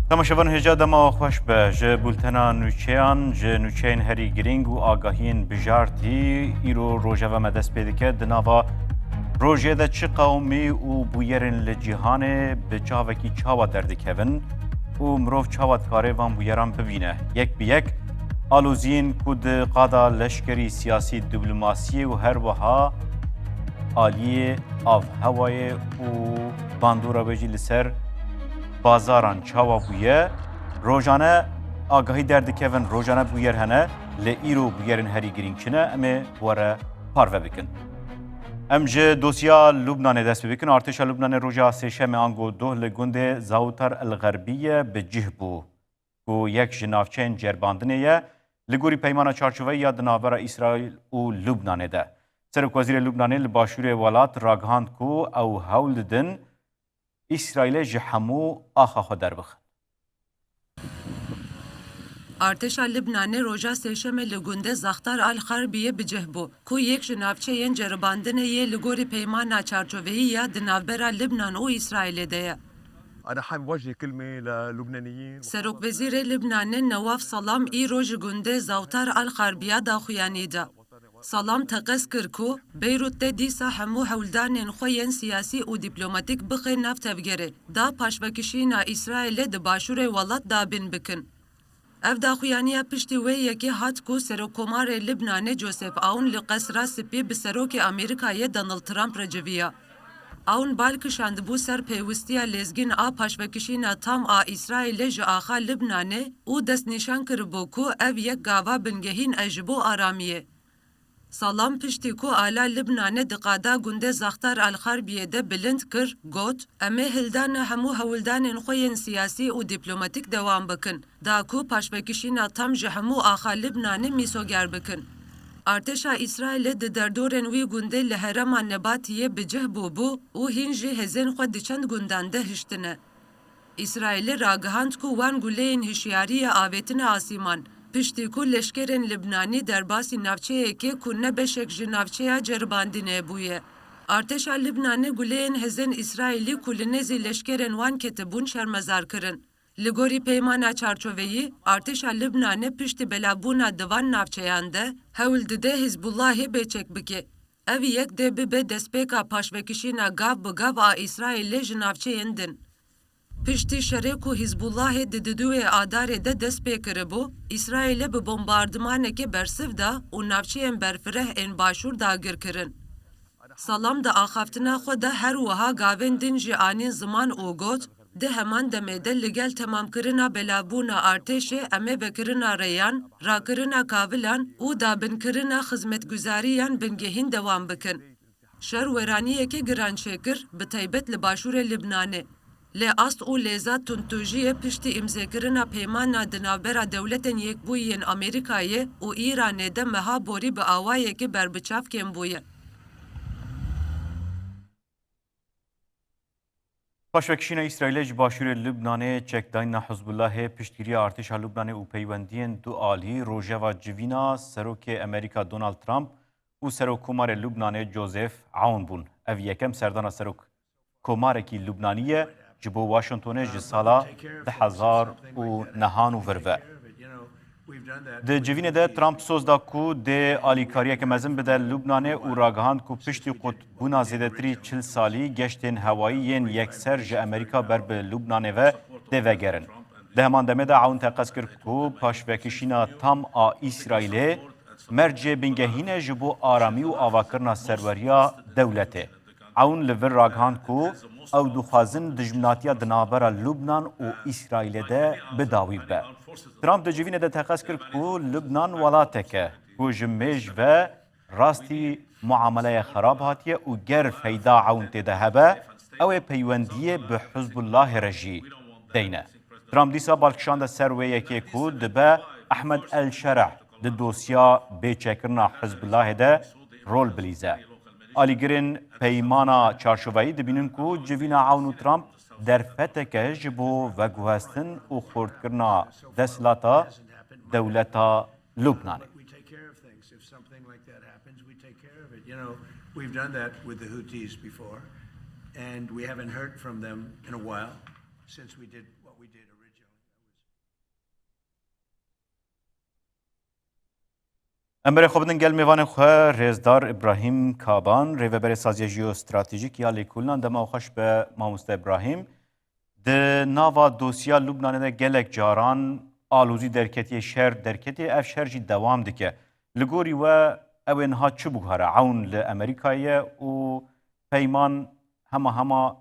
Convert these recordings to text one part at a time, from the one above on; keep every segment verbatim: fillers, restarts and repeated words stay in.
Temaşevan hêja dema xweş be. Ji bultena nûçeyan, ji nûçeyên herî girîng û agahiyên bijartî îro rojeva me dest pê dike. Di nava rojê de çi qewmî û bûyerên li cîhanê bi çavekî çawa derdikevin û mirov çawa dikare van bûyeran bibîne? Yek bi yek aloziyên ku di qada leşkerî, siyasî, diplomasiyê û her wiha aliyê avhewayê û bandora wê jî li ser bazaran çawa bûye? Rojane agahî derdikevin, rojane bûyer hene, lê îro bûyerên herî girîng çi ne? Em ê bi we re parve bikin. Em ji dosya Lubnanê dest pê bikin. Artêşa Lubnanê roja Sêşemê ango doh li gundê Zawtar el Xerbiye bi cih bû, ku yek ji navçeyên ceribandinê ye, li gorî peymana çarçoveyî ya di navbera Îsraîl û Lubnanê de. Serokwezîrê Lubnanê li başûrê welat ragihand ku ew hewl didin Îsraîlê ji hemû axa xwe derbixin. Artêşa Libnanê roja Sêşemê li gundê Zaxtar al Xarbiyê bi cih bû, ku yek ji navçeyên ceribandinê yê li gorî peymana çarçoveyî ya di navbera Libnan û Îsraîlê de ye. أنا حابب أوجه كلمة للبنانيين. Serokwezîrê Libnanê Newaf Salam îro ji gundê Zawtar al Xarbiya daxuyanî da. Salam teqez kir ku Beyrût de dîsa hemû hewldanên xwe yên siyasî û dîplomatîk bixe nav tevgerê, da paşvekişîna Îsraîlê di başûrê welat dabîn bikin. Ev daxuyaniya piştî wê yekê hat ku Serokkomarê Libnanê Joseph Aoun li Qesra Spî bi Serokê Amerîkayê Donald Trump re civiya. Aoun bal kişandibû ser pêwistiya lezgîn a paşvekişîna tam a Îsraîlê ji axa Libnanê û destnîşan kiribû ku ev yek gava bingehîn e ji bo aramiyê. Salam piştî ku ala Libnanê di qada gundê Zaxtar al Xarbiyê de bilind kir, got, Em ê hildana hemû hewldanên xwe yên siyasî û dîplomatîk dewam bikin, da ku paşvekişîna tam ji hemû axa Libnanê mîsoger bikin. Artêşa Îsraîlê di derdorên wî gundê li herêma Nebatiyê bi cih bûbû û hîn jî hêzên xwe di çend gundan de hiştine. Îsraîlê ragihand ku wan guleyên hişyariyê avêtine asîman, piştî ku leşkerên Libnanî derbasî navçeyekê ku ne beşek ji navçeya ceribandinê bûye. Artêşa Libnanê guleyên hêzên Îsraîlî ku li nêzî leşkerên wan ketibûn şermezar kirin. Li gorî peymana çarçoveyî, artêşa Libnanê piştî belavbûna di van navçeyan de hewl dide Hizbullahê bêçek bike. Ev yek dê bibe destpêka paşvekişîna gav bi gav a Îsraîlê ji navçeyên din. Piştî şerê ku Hizbullahê di didûyê Adarê de dest pê kiribû, Îsraîlê bi bombardimanekê bersiv da û navçeyên berfireh ên başûr dagir kirin. Salam di axaftina xwe de her wiha gavên din jî anîn ziman û got, Di heman demê de li gel temamkirina belavbûna artêşê em ê vekirina rêyan, rakirina kavilan û dabinkirina xizmetguzariyan bingehîn dewam bikin. Şer weraniyeke giran çêkir, bi taybet li başûrê Libnanê. Lê ast û lêza tundtûjiyê piştî îmzêkirina peymana di navbera Dewletên Yekbûyî yên Amerîkayê û Îranê de meha borî bi awayekî berbiçav kêm bûye. Paşvekişîna Îsraîlê ji başûrê Lubnanê, çekdayîna Hizbullahê, piştgiriya artêşa Lubnanê û peywendiyên du alî rojeva civîna Serokê Amerîka Donald Trump û Serokkomarê Lubnanê Joseph Aoun bûn. Ev yekem serdana serok komarekî Lubnanî ye ji bo Washingtonê ji sala du hezar û nehan û vir ve. Di civînê de Trump soz da ku dê alîkariyeke mezin bide Lubnanê û ragihand ku piştî qutbûna zêdetirî çil salî geştên hewayî yên yekser ji Amerîka ber bi Lubnanê ve dê vegerin. Di heman demê de Aoun teqez kir ku paşvekişîna tam a Îsraîlê mercê bingehîn e ji bo aramî û avakirina serweriya dewletê. Aoun li vir ragihand ku ew dixwazin dijminatiya di navbera Lubnan û Îsraîlê de bi dawî bibe. Trump di civînê de teqez kir ku Lubnan welatek e ku ji mêj ve rastî muameleya xerab hatiye û ger feyda Aoun tê de hebe, ew ê peywendiyê bi Hizbullahê re jî deyne. Trump dîsa bal kişande ser wê yekê ku dibe Ehmed El Şereh di dosya bêçekkirina Hizbullahê de rol bilîze. Alîgirên peymana çarçoveyî dibînin ku civîna Awn û Trump derfetek e ji bo veguhestin û xurtkirina desthilata dewleta Lubnanê. We take care of things. If something like that happens, we take care of it. You know, we've done that with the Houthis before, and we haven't heard from them in a while since we did what we did originally. Em berê xwe bidin gel mêvanên xwe, Rêzdar Îbrahîm Kaban, rêveberê Saziya Jeostratejîk ya Lêkolînan, dema xweş be mamoste Îbrahîm. Di nava dosya Lubnanê de gelek caran alozî derketiye, şer derketiye, ev şer jî dewam dike. Li gorî we ew ê niha çi biguhere? Ewn li Amerîkayê ye û peyman hema hema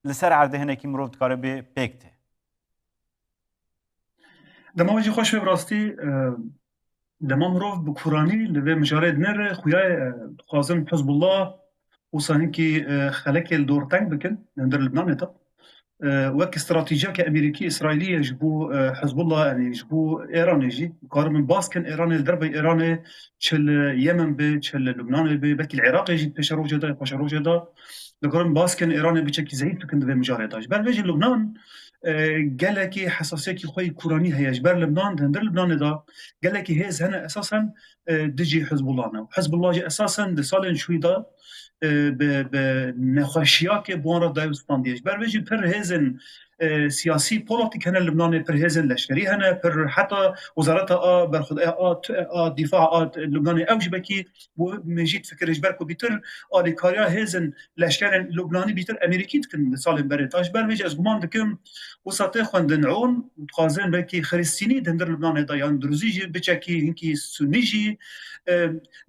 li ser erdê hinekî mirov dikare bê pêk tê. Dema we jî xweş be, bi rastî, e, dema mirov bi kûranî li vê mijarê dinêre, xuya ye, e, dixwazin Hizbullah wisa hinkî, e, xelekê li dor teng bikin, li hundir Libnanê de. E, wek stratejiyeke Amerîkî, Îsraîlî ye ji bo, e, Hizbullah, yanî ji bo Êranê jî. Dikaribin baskin Êranê, li derveyî Êranê, çi li Yemen be, çi li Lubnanê be, belkî li Iraqê jî pêşerojê de, paşerojê de. Dikarin baskin Êranê biçekî zehîf bikin di vê mijarê de. Ji ber vê jî Lubnan, e, gelekî hesasiyekî xwe yî kûranî heye. Ji ber Lubnan, di hundir Lubnanê de gelekî hêz hene esasen, e, dijî Hizbullah ne. Hizbullah jî esasen di salên çûyî de, e, bi, bi nexweşiyakê bi wan re daye û standiye. Ji ber vê jî pir hêzên, e, siyasî, polotîk hene Lubnanê, pir hêzên leşkerî hene, pir heta wezareta a berxwedaya a, tu-, a difa a Lubnanê, ew jî belkî bo me jî difikire, ji ber ku bîtir alîkariya hêzên leşkerên Lubnanî bîtir Amerîkî dikin di salên berê de. Ji ber vê jî ez guman dikim wisa tê xwendin ewn, dixwazin belkî Xirîstînî di hundir Lubnanê de yan Duruzî jî biçekî hinkî Sunî jî, e,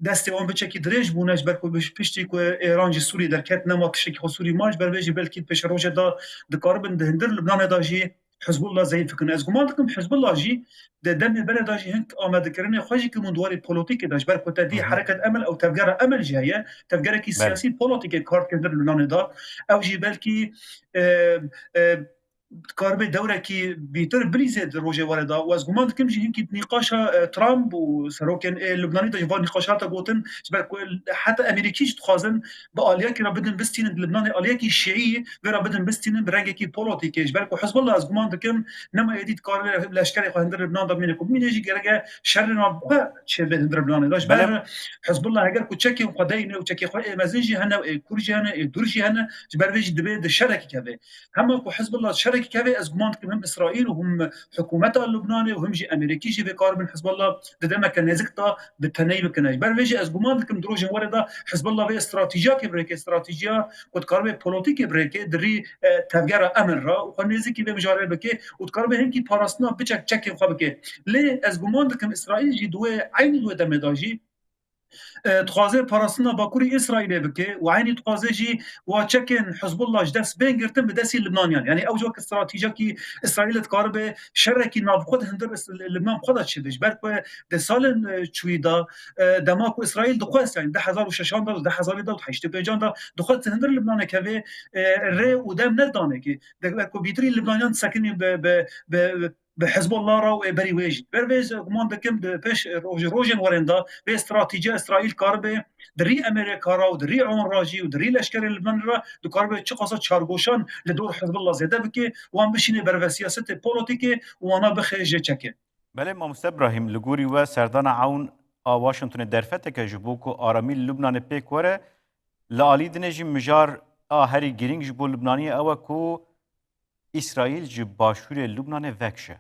destê wan biçekî dirêj bûne, ji ber ku biş-, piştî ku Êran ji Sûriyê derket, nema tiştekî xwe Sûrî ma, ji ber vê jî belkî pêşerojê de dikaribin di hundir Lubnanê de jî Hizbullah zeyîf bikin. Ez guman dikim Hizbullah jî di demê berê de jî hin amadekirinê xwe jî kirin di warê polotîkê de, ji ber ku te dî Hı hı. Hereket Emel ew tevgera Emel jî heye, tevgerekî Belê. Siyasî polotîkê kar dike di Lubnanê de. Ew jî belkî, e, e, dikaribe dewrekî bîtir bilîze di rojê were de. Û ez guman dikim jî hinkî nîqaşa, e, Trump û serokên, e, Lubnanî de ji van nîqaşa hate gotin, ji ber ku heta Amerîkî jî dixwazin bi aliyekî re bidin bistînin di Libnanê, aliyekî şîî vê re bidin bistînin bi rengekî polotîkê. Ji ber ku Hizbullah, ez guman dikim, nema êdî dikare leşkerê xwe hundir Libnan de bimîne ku bimîne jî gereke şerê navxwe çêbe hundir Libnanê de. Ji ber Belê. Hizbullah heger ku çekên xwe deyne û çekê xwe ê mezin jî hene, ê kûr jî hene, ê dûr jî hene, ji ber vê jî divê di şerekî keve. Hema ku Hizbullah şerekî keve, ez guman dikim him Îsraîl û him hikûmeta Lubnanê û him jî Amerîkî jî vê karibin Hizbullah di demeke nêzik de bi teneyî bikine. Ji ber vê jî ez guman dikim di rojên were de Hizbullah vê stratejiyakê birêke, stratejiya ku dikaribe polotîkê birêke di rî, e, tevgera Emel re û xwe nêzîkî vê mijarê bike û dikaribe hinkî parastina biçek çekên xwe bike. Lê ez guman dikim Îsraîl jî di wê eynî di wê demê de jî, e, dixwaze parastina Bakurê Îsraîlê bike û eynî dixwaze jî wa çekên Hizbullah ji dest bên girtin bi destî Libnaniyan. Yanî ew jî wek stratejiyekî Îsraîlê dikaribe şerekî navxwe di hundir Is-, Libnan xwe de çêbe. Ji ber ku di salên, e, çûyî de, e, dema ku Îsraîl dixwest, yanî di hezar û şeşan de, di hezarê de û heştê pêncan de dixwest di hundir Libnanê keve, e, rê û dem nedanekê. Di ber ku bîtirî Libnaniyan disekinî bi, bi, bi, bi Hizbullah re û ê berî wê jî. Ber vê jî guman dikim di pêş roj-, rojên werên de vê stratejiya Îsraîl karibe di rî Amerîka re û di rî Ewn re jî û di rî leşkerên Libnanê re dikaribe çiqasa çargoşan li dor Hizbullah zêde bike, wan bişîne berve siyasetê polotîkê û wana bixe jê çekê. Belê, mamoste Îbrahîm, li gorî we serdana Ewn a Washingtonê derfeteke ji bo ku aramî li Lubnanê pêk were, li alî dinê jî mijar a herî girîng ji bo Lubnaniyê ew e ku Îsraîl ji başûrê Lubnanê vekişe.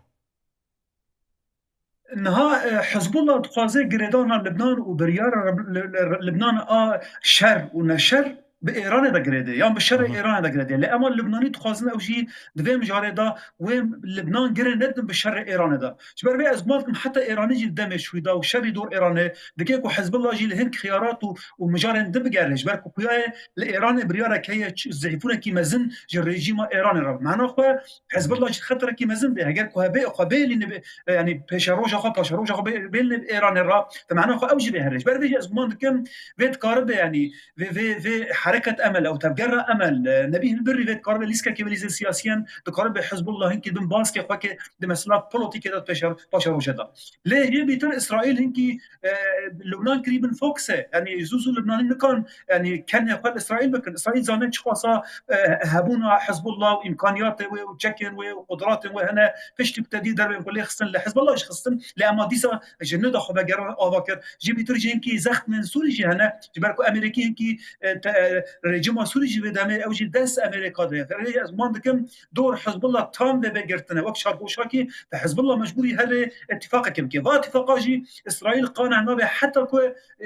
Niha, e, Hizbullah dixwaze girêdana Libnan û biryara Rib-, Li-, Li-, Libnan a şer û neşer bi Êranê de girêdê, yan bi şerê Hı hı. Êranê de girêdê. Lê ema Libnanî dixwazin ew jî di vê mijarê de wê Libnan girê nedin bi şerê Êranê de. Ji ber vê ez guman dikim heta Êranî jî di demê şûyî de û şerî dor Êranê dike ku Hizbullah jî li hin xiyarat û, û mijarên din bigere. Ji ber ku xuya ye li Êranê biryarek heye, ç-, zeyfûnekî mezin ji rejîma Êranê re. Mena xwe Hizbullah jî xeterekî mezin bê. Heger ku hebe xwe bêlîne bê, yanî pêşeroja xwe, paşeroja xwe bê-, bêlîne bi Êranê re, bi mena xwe ew jî bê here. Ji ber vê jî ez guman dikim vê dikaribe, yanî vê, vê, vê hereket Emel ew tevgera Emel, e, Nebîh Birrî vê dikaribe lîskekê bilîze siyasiyen, dikaribe Hizbullah hinkî bin baskê xwe ke di mesela polotîkê de pêşer-, paşeroja de. Lê yê bîtir Îsraîl hinkî, e, Lubnan kirî bin fokus e. Yanî zû zû Lubnanî nikan, yanî kenê xwe li Îsraîl bikin. Îsraîl zane çiqasa, e, hebûna Hizbullah û îmkaniyatê wê û çekên wê û qudratên wê hene. Piştî ku te dî derbên ku lê xistin li Hizbullah jî xistin. Lê ema dîsa ji nû de xwe vegeran ava kir. Jî bîtir jî hinkî zextmên Sûrî jî hene. Ji ber ku Amerîkî hinkî, e, te-, e, rejîma Sûrî jî vê demê ew jî dest Amerîka de ye. Vê rê ez guman dikim dor Hizbullah tam vê vegirtine. Wek çargoşakî bi Hizbullah mecbûrî herê îtîfaqekê bike. Va îtîfaqa jî Îsraîl qane nabe heta ku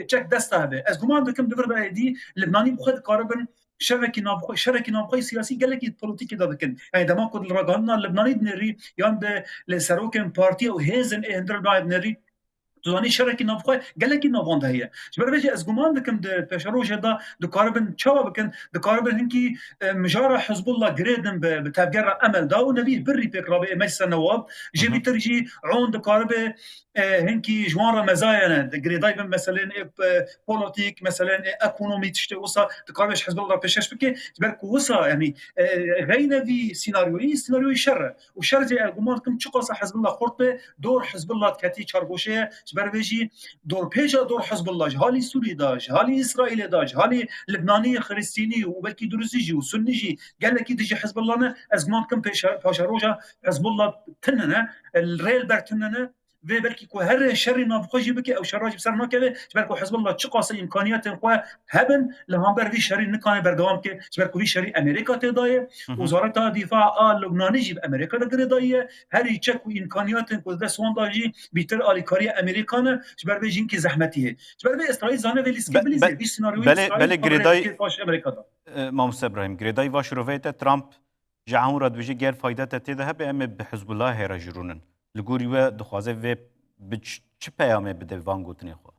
çek desta hebe. Ez guman dikim di vir de êdî Libnanî bi xwe dikaribin şerekî navxwe-, şerekî navxweyî siyasî gelekî polîtîkê de dikin. Yani dema ku li ragihandina Libnanî dinêrî yan de li serokên partî û hêzên ê hundir nayê dinêrî, tu zanî şerekî navxwe gelekî navan de heye. Ji ber vê jî ez guman dikim di pêşerojê de dikaribin çawa bikin, dikaribin hinkî, e, mijara Hizbullah girêdin bi, bi tevgera Emel da û Nebîh Birrî pêk rabe ê Meclisa Newab. Jê bîtir jî Ewn dikaribe, e, hinkî ji wan re mezayene, di girêdayî bin meselên ê, e, polotîk, meselên ê ekonomî, tiştê wisa dikaribe ji Hizbullah re pêşkeş bike. Ji ber ku wisa, yanî, e, xeyne vî sînaryoyî, sînaryoyî şer e. Û şer jî ez guman dikim çiqasa Hizbullah xurt be, dor Hizbullah diketî çargoşê ye. Ji ber vê jî dorpêça dor Hizbullah ji halî Sûrî de, ji halî Îsraîlê de, ji halî Libnanî, Xiristînî û belkî Duruzî jî û Sunnî jî gelekî dijî Hizbullah ne. Ez guman dikim pêşa-, paşeroja Hizbullah tune ne, rê li ber tune ne. Vê belkî ku herê şerî navxwe jî bike, ew şera jî bi ser nakeve. Ji ber ku Hizbullah çiqasa îmkaniyetên xwe hebin, li hember vî şerî nikane berdewam bike. Ji ber ku vî şerî Amerîka tê dayê. Hı hı. Wezareta Dîfa a Lubnanî jî bi Amerîka re girêdayî ye. Herî çek û îmkaniyetên ku di dest wan de jî bîtir alîkariya Amerîka ne. Ji ber vê jî hinkî zehmetî heye. Ji ber vê Îsraîl zane vê lîstikê Be-, bilîzê. be-, Vî senaryoyê belê, Îsraîl belê girêdayî, girêdayî paş Amerîka de. E, Mamoste Ibrahîm, girêdayî va şiroveyê te Trump ji ehûn re dibêje ger fayda te tê de hebe, em ê bi Hizbullahê re jî rûnin. Li gorî we dixwaze vê bi ç-, çi peyamê bide van gotinê xwe?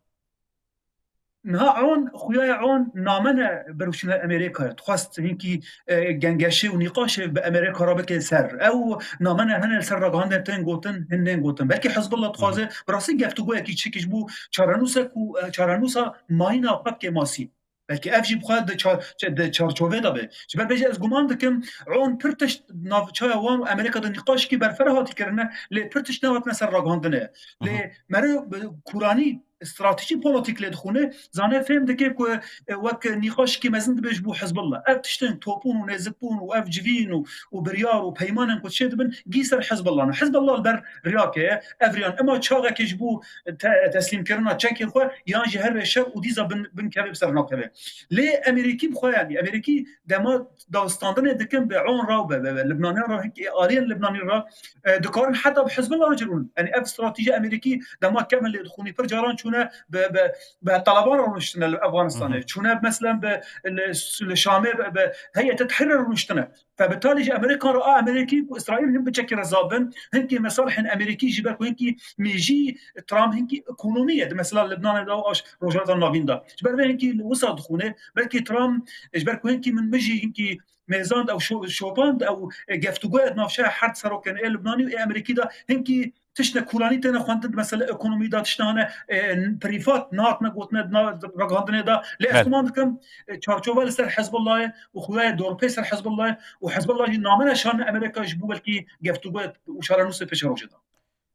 Niha ewn, xuya ye ewn name ne berûşîna Amerîka ye. Dixwest hinkî, e, gengeşê û nîqaşê bi Amerîka re bike ser. Ew name ne hene li ser ragihandinê tên gotin, hin nên gotin. Belkî Hizbullah Hı hı. dixwaze bi rastî geftugoyekî çêke ji bo çarenûsek û, e, çarenûsa mayîna xwe bike masî. Belkî ev jî bi xwe di çar-, çe-, di çarçovê de be. Ji ber vê jî ez guman dikim, ewn pir tişt navçeya wan û Amerîka de nîqaşkî berfireh hatî kirine, lê pir tişt nehatine ser ragihandinê. Lê Hı hı. mere bi kûranî stratejî polotîk lê dixûne, zane fêm dike ku, e, wek nîqaşkî mezin dibe ji bo Hizbullah. Ev tiştên topûn û nêzikbûn û ev civîn û, û biryar û peymanên ku çê dibin, gî ser Hizbullah ne. Hizbullah li ber riyakê ye, ev riyan ema çaxekê ji bo te-, teslîmkirina çekên xwe yan jî her rê şer û dîza bin, bin kevê bi ser nakeve. Lê Amerîkî bi xwe, yanî Amerîkî dema dawistandinê dikin bi ewn re û bi, bi, bi Libnaniyan re, hinkî aliyên Libnanî re, e, dikarin heta bi Hizbullah re jî rûnin. Yanî ev stratejî Amerîkî dema kevin lê dixûnî pir caran çûne bi, bi, bi Taliban re rûniştine li Efganistanê. Hı hı. Çûne mesela bi, li, li Şamê bi, bi Heyete Tehrir re rûniştine. Fe bi talî ji Amerîkan re a Amerîkî ku Îsraîl hin bi çekî re zabin, hinkî mesalihên Amerîkî ji ber ku hinkî mêjî Trump hinkî ekonomî ye. Di mesela Libnanê de û aş Rojhilata Navîn de. Ji ber vê hinkî wisa dixûne, belkî Trump, ji ber ku hinkî min, min jî hinkî mêzand ew şo-, şopand ew, e, geftugoya di navçeya her serokên ê Libnanî û ê Amerîkî de hinkî tiştine kûranî têne xwendin, di mesele ekonomî de tiştine hene, e, prîvat nehatine gotine di nav ragihandinê de. Lê ez Bel. guman dikim, e, çarçova li ser Hezbollahê û xuya ye dorpê ser Hezbollahê û Hezbollah jî name ne şan Amerîka ji bo belkî geftugoya û çarenûsê pêşerojê de.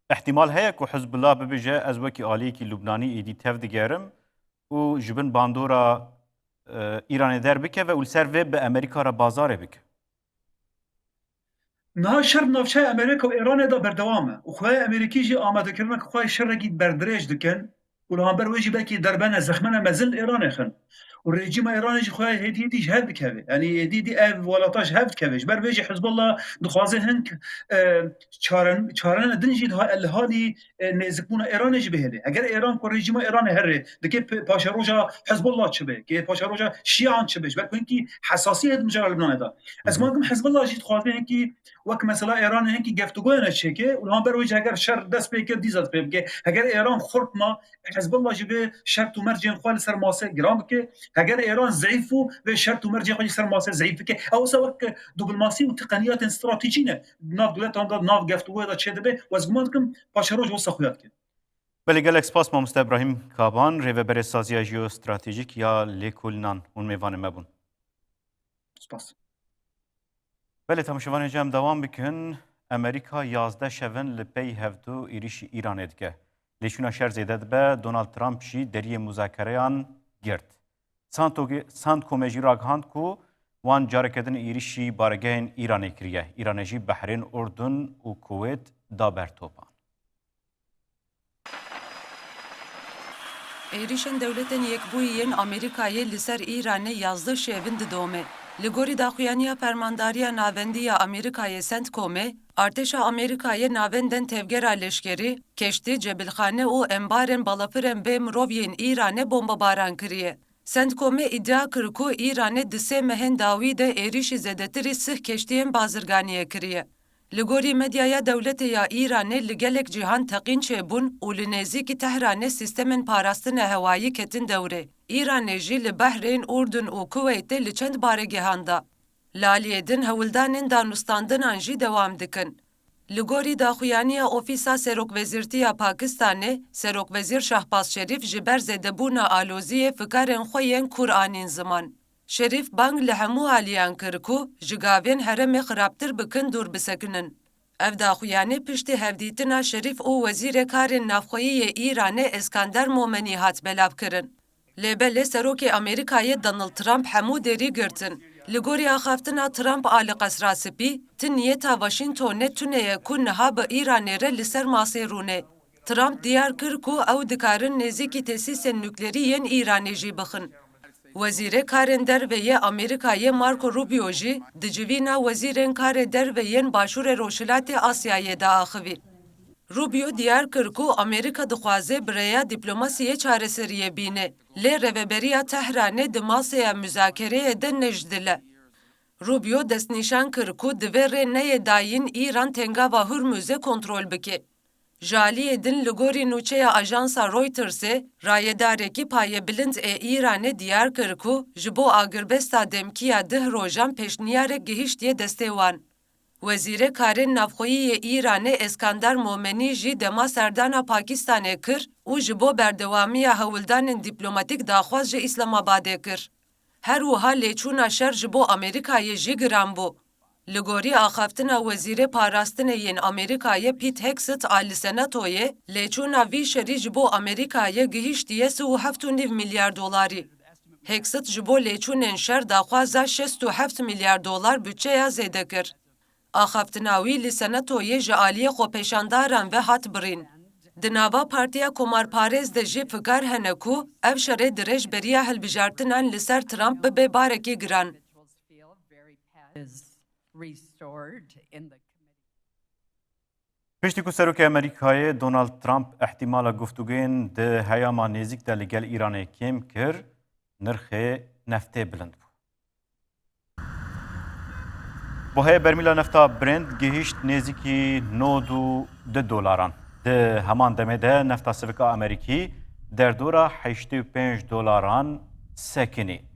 Îhtimal heye ku Hizbullah bibêje, ez wekî aliyekî Lubnanî êdî tev digerim û ji bin bandora, e, Îranê derbikeve û li ser vê bi Amerîka re bazarê bike. Niha şer di navçeya Amerîka û Îranê de berdewam e û xuya ye Amerîkî jî amadekirina ku xwe şerekî berdirêj dikin û li hember wê jî belkî derbene, zexmene mezin li Îranê xin. Û rejîma Îranê jî xuya ye hêdî hêdî ji hev dikeve. Yanî hêdî hêdî ev welata ji hev dikeve. Ji ber vê jî Hizbullah dixwaze hin, e, çaren-, çarene din jî li ha-, li halî, e, nêzikbûna Îranê jî bihêle. Heger Îran ku rejîma Îranê herê dike pe-, paşeroja Hizbullah çi be, ke paşeroja Şiyan çi be, ji ber ku hinkî hesasiyê di mijara Libnanê de. Ez Hı hı. guman dikim Hizbullah jî dixwaze hinkî wek mesela Îranê hinkî geftugoyane çêke û li hember wê jî heger şer dest pê kir dîza dest pê bike. Heger Îran xurt ma, Hizbullah jî vê şert û mercên xwe li ser masê giran bike. Heger Îran zeîf bû, vê şert û mercên xwe jî ser masê zeîf bike. Ew wisa wek diplomasî û teqeniyatên stratejî ne. Di nav dewletan de, di nav geftugoya de çêdibe. Û ez guman dikim paşeroj wisa xuya dike. Belê, gelek spas Mamoste Ibrahîm Kaban, rêveberê Saziya Jeostratejîk ya Lêkolînan, hûn mêvanê me bûn. Spas. Belê, temaşevanê cem dewam bikin. Amerîka yazdeh şev in li pey hevdu êrîşî Îranê dike. Lêşûna şer zêde dibe, Donald Trump jî deriyê muzakereyan girt. Santoge-, Santkomê jî ragihand ku wan careke din êrîşî baregehên Îranê kiriye. Îranê jî Behrên, Urdun û Kuwêt da ber topan. Êrîşên Dewletên Yekbûyî yên Amerîkayê li ser Îranê yazdeh şevin didome. Li gorî daxuyaniya Fermandariya Navendî ya Amerîkayê, CENTCOMê, artêşa Amerîkayê navendên tevgera leşkerî, keştî, cebilxane û embarên balafirên bê mirov yên Îranê bombebaran kiriye. CENTCOMê îdia kir ku Îranê di sê mehên dawî de êrîşî zêdetirî sih keştiyên bazirganiyê kiriye. Li gorî medyaya dewletê ya Îranê, li gelek cihan teqîn çêbûn û li nêzîkî Tehranê sîstemên parastina hewayî ketin dewrê. Îranê jî li Behreyn, Urdun û Kuweytê li çend baregehan da. Li aliyê din hewldanên danûstandinan jî dewam dikin. Li gorî daxuyaniya Ofîsa Serokwezîrtiya Pakistanê, Serokwezîr Şahbaz Şerîf ji ber zêdebûna aloziyê fikarên xwe yên kûr anîn ziman. Şerîf bang li hemû aliyan kir ku ji gavên herêmê xirabtir bikin dûr bisekinin. Ev daxuyanî piştî hevdîtina Şerîf û Wezîrê Karên Navxweyî yê Îranê Eskander Momenî hat belavkirin. Lê belê Serokê Amerîkayê Donald Trump hemû derî girtin. Li gorî axaftina Trump a li Qesra Spî, ti niyeta Washingtonê tune ye ku niha bi Îranê re li ser masê rûne. Trump diyar kir ku ew dikarin nêzîkî tesîsên nuklerî yên Îranê jî bixin. Wezîrê Karên Derve yê Amerîkayê Marco Rubio jî di civîna wezîrên karê derve yên Başûrê Rojhilatê Asyayê de axivî. Rubio diyar kir ku Amerîka dixwaze bi rêya dîplomasiyê çareseriyê bîne, lê rêveberiya Tehranê di maseya muzakereyê de ne ji dil e. Rubio destnîşan kir ku divê rê neyê dayîn Îran Tengava Hurmuzê kontrol bike. Ji aliyê din, li gorî nûçeya ajansa Reutersê, rayedarekî payebilind ê Îranê diyar kir ku ji bo agirbesta demkî ya deh rojan pêşniyarek gihiştiye destê wan. Wezîrê Karên Navxweyî yê Îranê Eskander Momenî jî dema serdana Pakistanê kir û ji bo berdewamiya hewldanên dîplomatîk daxwaz ji Îslamabadê kir. Her wiha lêçûna şer ji bo Amerîkayê jî giran bû. Li gorî axaftina Wezîrê Parastinê yên Amerîkayê Pete Hegseth a li Senatoyê, lêçûna vî şerî ji bo Amerîkayê gihiştiye sih û heft û nîv milyar dolarî. Hegseth ji bo lêçûnên şer daxwaza şêst û heft milyar dolar budçeya zêde kir. Axaftina wî li Senatoyê ji aliyê xwepêşandaran ve hat birîn. Di nava Partiya Komarparêz de jî fikar hene ku ev şerê dirêj beriya hilbijartinan li ser Trump bibe barekî giran. Piştî ku Serokê Amerîkayê Donald Trump ihtimala guftûgên di heyama nêzîk de li gel Îranê kêm kir, nirxê neftê bilind bû. Buhayê bermîla nefta Brent gihîşt nêzîkî nod û du dolaran. Di heman demê de nefta sivik a Amerîkî derdora heştê û pênc dolaran sekinî.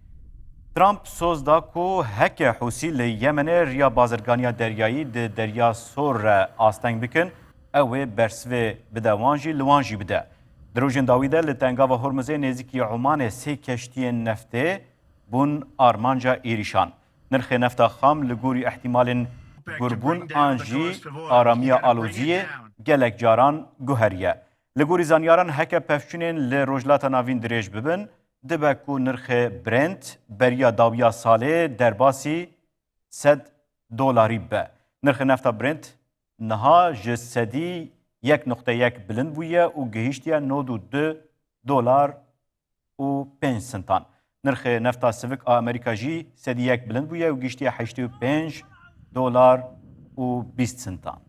Trump soz da ku heke Hûsî li Yemenê riya bazirganiya deryayî di Derya Sor re asteng bikin, ew ê bersivê bide wan jî, li wan jî bide. Di rojên dawî de li Tengava Hormuzê nêzîkî Omanê sê keştiyên neftê bûn armanca êrîşan. Nirxê nefta xam li gorî ihtimalên gurbûn an jî aramiya aloziyê gelek caran guheriye. Li gorî zanyaran, heke pevçûnên li Rojhilata Navîn dirêj bibin, dibe ku nirxê Brent beriya dawiya salê derbasî sed dolarî bibe. Nirxê nefta Brent niha ji sedî yek noqte yek bilind bûye û gihîştiye nod û du dolar û pênc sintan. Nirxê nefta sivik a Amerîka jî sedî yek bilind bûye û gihîştiye heştê û pênc dolar û bîst sintan.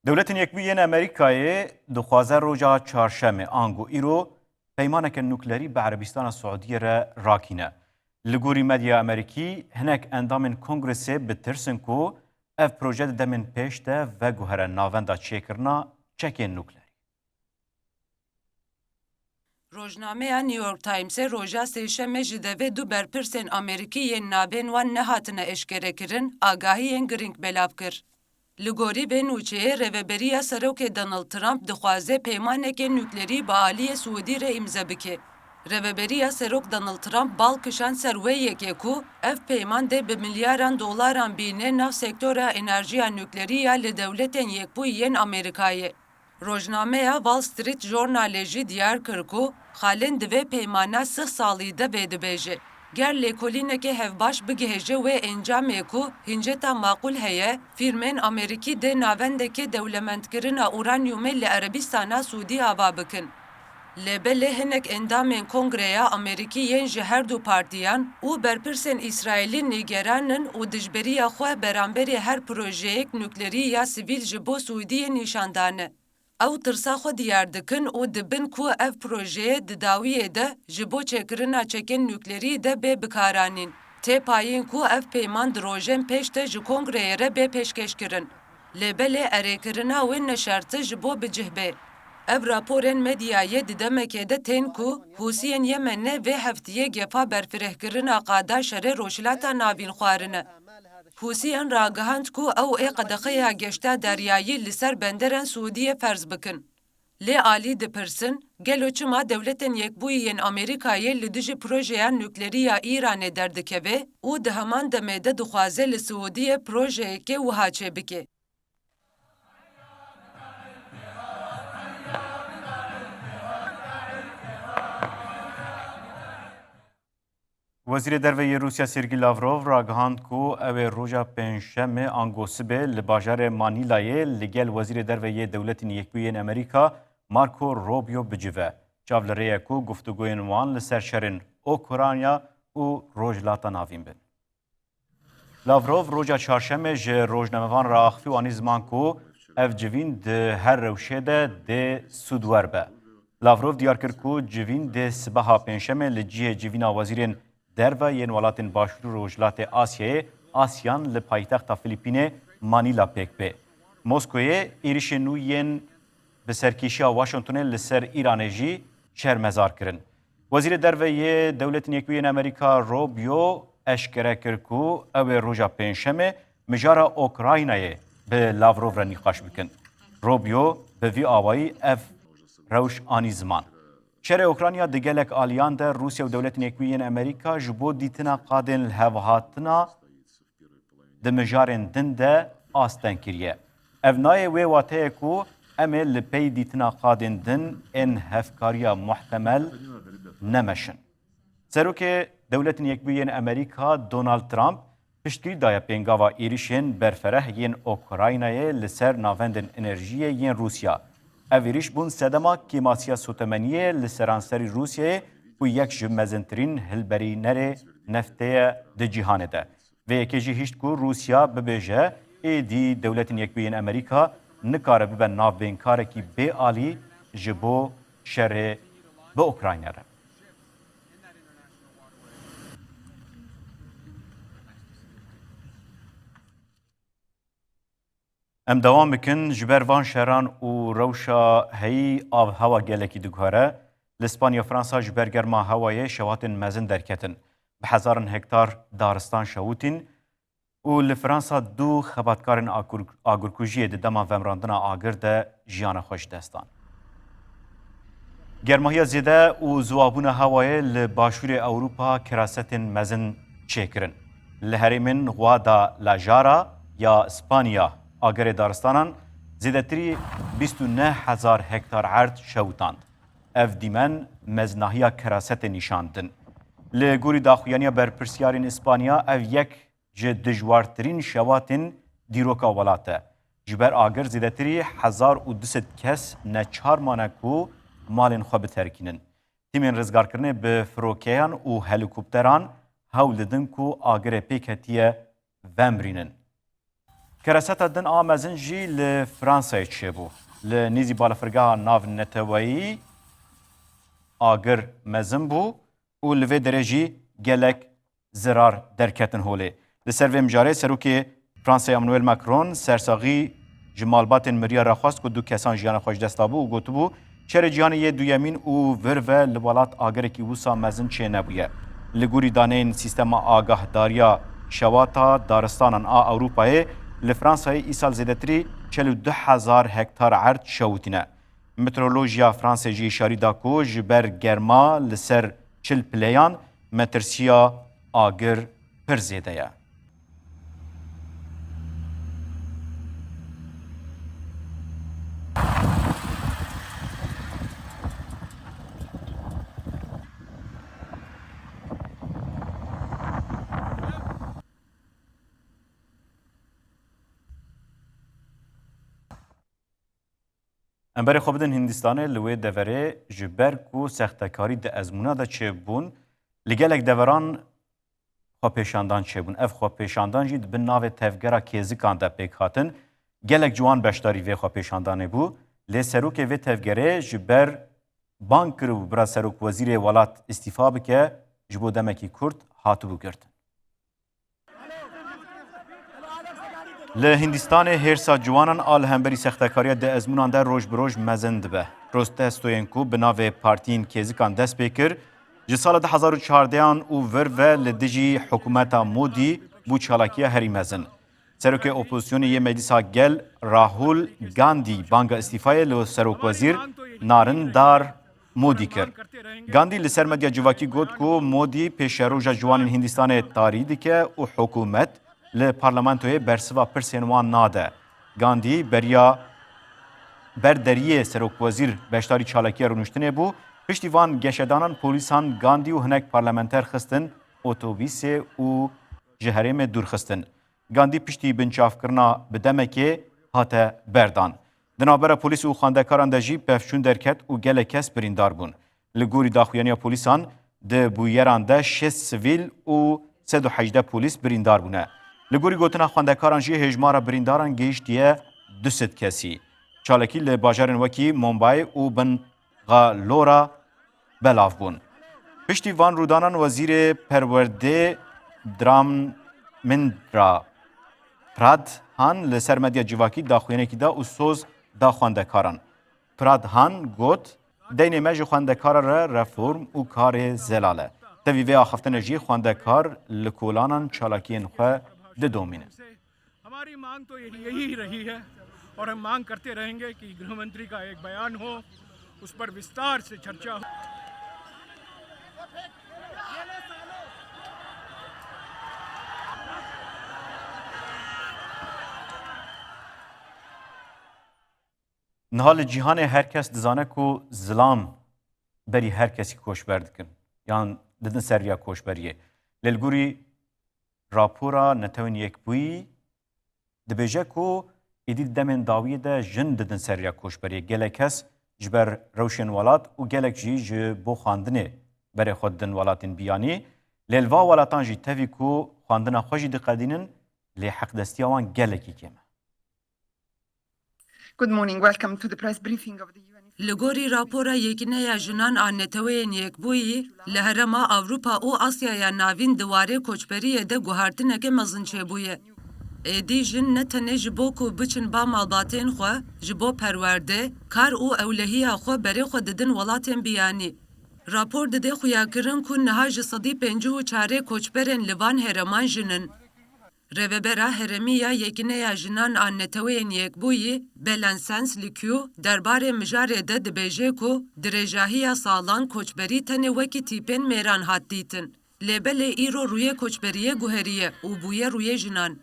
Dewletên Yekbûyî yên Amerîkayê dixwaze roja çarşemê, ango îro, peymaneke nuklerî bi Erebîstana Siûdiyê re rakîne. Li gorî medyaya Amerîkî, hinek endamên Kongresê bi tirs in ku ev proje di demên pêş de veguhere navenda çêkirina çekên nuklerî. Rojnameya New York Timesê roja Sêşemê ji devê du berpirsên Amerîkî yên navên wan nehatine eşkerekirin, agahiyên girîng belav kir. Li gorî vê nûçeyê, rêveberiya Serokê Donald Trump dixwaze peymanekê nuklerî bi aliyê Siûdî re îmze bike. Rêveberiya Serok Donald Trump bal kişand ser wê yekê ku ev peyman dê bi milyaran dolaran bîne nav sektora enerjiya nuklerî ya li Dewletên Yekbûyî yên Amerîkayê. Rojnameya Wall Street Journalê jî diyar kir ku xalên di vê peymana sih salî de vê dibêje. Ger lêkolîneke hevbaş bigihêje wê encamê ku hinceta maqûl heye, fîrmên Amerîkî dê navendeke dewlemendkirina uranyumê li Erebistana Sûdî ava bikin. Lê belê hinek endamên Kongreya Amerîkî yên ji her du partiyan û berpirsên Îsraîlî nîgeran in û dijberiya xwe beramberî her projeyek nuklerî ya sivîl ji bo Sûdiyê nîşan dane. Ew tirsa xwe diyar dikin û dibin ku ev projeyê di dawiyê de ji bo çêkirina çekên nuklerî de bê bikaranîn. Tê payîn ku ev peyman di rojên pêş de ji Kongreyê re bê pêşkêşkirin. Lê belê erêkirina wê ne şert e ji bo bi cih bê. Ev raporên medyayê di demekê de tên ku Hûsiyên Yemenê vê heftiyê gefa berfirehkirina qada şerê Rojhilata Navîn xwarine. Hûsiyan ragihand ku ew ê qedexeya geşta deryayî li ser benderên Sûdiyê ferz bikin. Lê alî dipirsin, gelo çima Dewletên Yekbûyî yên Amerîkayê li dijî projeya nuklerî ya Îranê derdikeve û di heman demê de dixwaze li Siûdiyê projeyeke wiha çêbike? Wezîrê Derve yê Rûsya Sergî Lavrov ragihand ku ew ê roja Pêncşemê ango sibê li bajarê Manîlayê li gel Wezîrê Derve yê Dewletên Yekbûyî yên Amerîka Marco Rubio bicive. Çav li rê ye ku guftûgoyên wan li ser şerên Ukrayna û Rojhilata Navîn bin. Lavrov roja Çarşemê ji rojnamevan re axifî û anî ziman ku ev civîn di her rewşê de dê sûdwer be. Lavrov diyar kir ku civîn dê sibeha Pêncşemê li cihê civîna wezîrên derve yên welatên Başûr û Rojhilatê Asyayê, ASEAN, li paytexta Filîpînê Manîla pêk bê. Moskoyê êrişên nû yên bi serkêşiya Washingtonê li ser Îranê jî şermezar kirin. Wezîrê Derve yê Dewletên Yekbûyî yên Amerîka Rubio eşkere kir ku ew ê roja Pêncşemê mijara Ukraynayê bi Lavrov re nîqaş bikin. Rubio bi vî awayî ev rewş anî ziman. Şerê Ukrayna di gelek aliyan de Rûsya û Dewletên Yekbûyî yên Amerîka ji bo dîtina qadên lihevhatina di mijarên din de asteng kiriye. Ev nayê wê wateyê ku em ê li pey dîtina qadên din ên hevkariya muhtemel nemeşin. Serokê Dewletên Yekbûyî yên Amerîka Donald Trump piştgirî daye pêngava êrişên berfereh yên Ukraynayê li ser navendên enerjiyê yên Rûsya. Ev êriş bûn sedema kêmasiya sotemeniyê li seranserî Rûsyayê ku yek ji mezintirîn hilberînerê neftê ye di cîhanê de. Vê yekê jî hişt ku Rûsya bibêje, êdî Dewletên Yekbûyî yên Amerîka nikare bibe navbênkarekî bê alî ji bo şerê bi Ukrayna re. Em dewam bikin, ji ber van şeran û rewşa heyî avhewa gelekî diguhere. Li Spanya, Fransa ji ber germa hewayê şewatên mezin derketin. Bi hezaran hektar daristan şewitîn û li Fransa du xebatkarên agur-, agirkujiyê di dema vemrandina agir de jiyana xwe ji dest dan. Germahiya zêde û ziwabûna hewayê li başûrê Ewropa kerasetên mezin çêkirin. Li herêmên Guadalajara ya Spanya, agerê daristanan zêdetirî bîst û neh hezar hektar erd şewitand. Ev dîmen meznahiya kerasetê nîşan din. Li gorî daxuyaniya berpirsiyarên Îspanya, ev yek ji dijwartirîn şewatên dîroka welat e. Ji ber agir zêdetirî hezar û du sed kes neçar mane ku malên xwe biterkînin. Tîmên rizgarkirinê bi firokeyan û helîkopteran hewl didin ku agirê pêk hetiye vemrînin. Kereseta din a mezin jî li Fransayê çêbû. Li nêzî balafirgeha navneteweyî agir mezin bû û li vê derê jî gelek zirar derketin holê. Li ser vê mijarê serokê Fransayê Emmanuel Macron sersaxî ji malbatên miriyan re xwest ku du kesan jiyana xwe ji dest dabû û gotibû, Şerê Cîhanê yê Duyemîn û vir ve li welat agirekî wisa mezin çênebûye. Li gorî daneyên Sîstema Agahdariya Şewata Daristanan a Ewropayê, li Fransayê îsal zêdetirî çil û du hezar hektar erd şewitîne. Meteorolojiya Fransê jî hişyarî da ku ji ber germa li ser çil pileyan metirsiya agir pir zêde ye. Em berê xwe bidin Hindistanê, li wê deverê ji ber ku sextekarî di ezmûna de çêbûn, li gelek deveran xwepêşandan çêbûn. Ev xwepêşandan jî di bin navê tevgera kêzikan de pêk hatin. Gelek ciwan beşdarî vê xwepêşandanê bû. Lê serokê vê tevgerê ji ber bang kiribû bira serokwezîrê welat îstîfa bike, ji bo demekî kurt hatibû girtin. Li Hindistanê hêrsa ciwanan a li hemberî sextekariya di ezmûnan de roj bi roj mezin dibe. Protestoyên ku bi navê partiyên kêzikan dest pê kir, ji sala du hezar û çardehan û vir ve li dijî hikûmeta Modî bû çalakiya herî mezin. Serokê opozisyonê yê Meclisa Gel Rahul Gandhi banga îstîfayê li serokwezîr Narendra Modî kir. Gandhi li ser medya civakî got ku Modî pêşeroja ciwanên Hindistanê tarî dike û hikûmet li parlamentoyê bersiva pirsên wan nade. Gandhi beriya ber deriyê serokwezîr beşdarî çalakiya rûniştinê bû. Piştî van geşedanan polîsan Gandhi û hinek parlamenter xistin otobîsê û ji herêmê dûr xistin. Gandhi piştî binçavkirina bi demekê hate berdan. Di navbera polîs û xwendekaran de jî pevçûn derket û gelek kes birîndar bûn. Li gorî daxuyaniya polîsan, di bûyeran de şêst sivîl û sed û hejdeh polîs birîndar bûne. Li gorî gotina xwendekaran jî hêjmara birîndaran gihiştiye du sed kesî. Çalakî li bajarên wekî Mumbai û bin Galora belav bûn. Piştî van rûdanan Wezîrê Perwerdê Dharmendra Pradhan li ser medya civakî daxuyanekî da û soz da xwendekaran. Pradhan got, deynê me ji xwendekara re reform û karê zelal e. Tevî vê axiftinê jî xwendekar li kolanan çalakiyên xwe didomînin. हमारी मांग तो यही, यही रही है और हम मांग करते रहेंगे कि गृह मंत्री का एक बयान हो, उस पर विस्तार से चर्चा हो। Niha li cîhanê her kes dizane ku zilam berî her kesî koçber dikin yan didin ser riya koçberiyê. Lê li gorî rapora Netewên Yekbûyî dibêje ku êdî di demên dawiyê de jin didin ser riya koçberiyê. Gelek kes ji ber rewşên welat û gelek jî ji bo xwendinê berê xwe didin welatên biyanî. Lê li va welatan jî tevî ku xwendina xwe jî diqedînin, lê heqdestiya wan gelekî kêm e. Good morning. Welcome to the press briefing of the U N. Li gorî rapora Yekîneya Jinan a Neteweyên Yekbûyî, li Herêma Ewropa û Asyaya Navîn di warê koçberiyê de guhertineke mezin çêbûye. Êdî jin ne tenê ji bo ku biçin ba malbatên xwe, ji bo perwerde, kar û ewlehiya xwe berê xwe didin welatên biyanî. Rapor dide xuyakirin ku niha ji sedî pêncî û çarê koçberên li van herêman jin in. Rêvebera Herêmî ya Yekîneya Jinan a Neteweyên Yekbûyî, Belen Sens Likû, derbarê mijarê de dibêje ku dirêjahiya salan koçberî tenê wekî tîpên mêran hat dîtin. Lê belê îro rûyê koçberiyê guheriye û bûye rûyê jinan.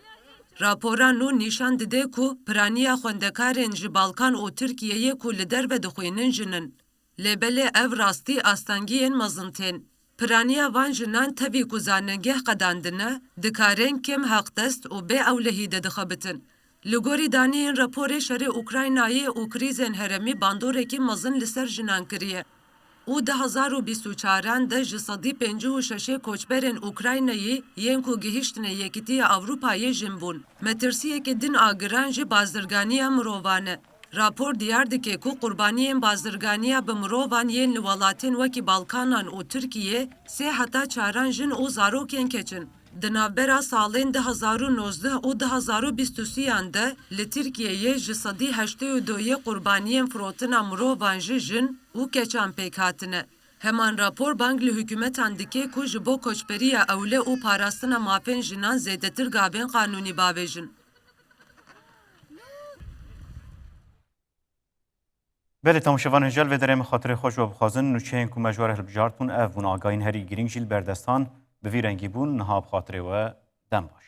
Rapora nû nîşan dide ku piraniya xwendekarên ji Balkan û Tirkiyeyê ku li derve dixwînin jin in. Lê belê ev rastî astengiyên mezin tên. Piraniya van jinan tevî ku zanîngeh qedandine, dikarin kêm heqdest û bê ewlehî de dixebitin. Li gorî daniyên raporê şerê Ukraynayê û krîzên herêmî bandorekî mezin li ser jinan kiriye. Û du hezar û bîst û çaran de ji sedî pêncî û şeşê koçberên Ukraynayî yên ku gihîştine Yekîtiya Ewropayê jin bûn. Metirsiyeke din a giran jî bazirganiya mirovan e. Rapor diyar dike ku qurbaniyên bazirganiya bi mirovan yên li welatên wekî Balkanan û Tirkiye sê heta çaran jin û zarokên keç in. Di navbera salên du hezar û nozdeh û du hezar û bîst û sêyan de li Tirkiyeyê ji sedî heştê û duyê qurbaniyên firotina mirovan ji jin û keçan pêk hatine. Heman rapor bang li hikûmetan dike ku ji bo koçberiya ewle û parastina mafên jinan zêdetir gavên qanûnî bavêjin. Belê, temaşevanên hêja, li vê derê em xatirê xwe ji we bixwazin. Nûçeyên ku me ji we re hilbijartibûn, ev bûn agahiyên herî girîng jî li ber destan bi vî rengî bûn. Niha bi xatirê we dem baş.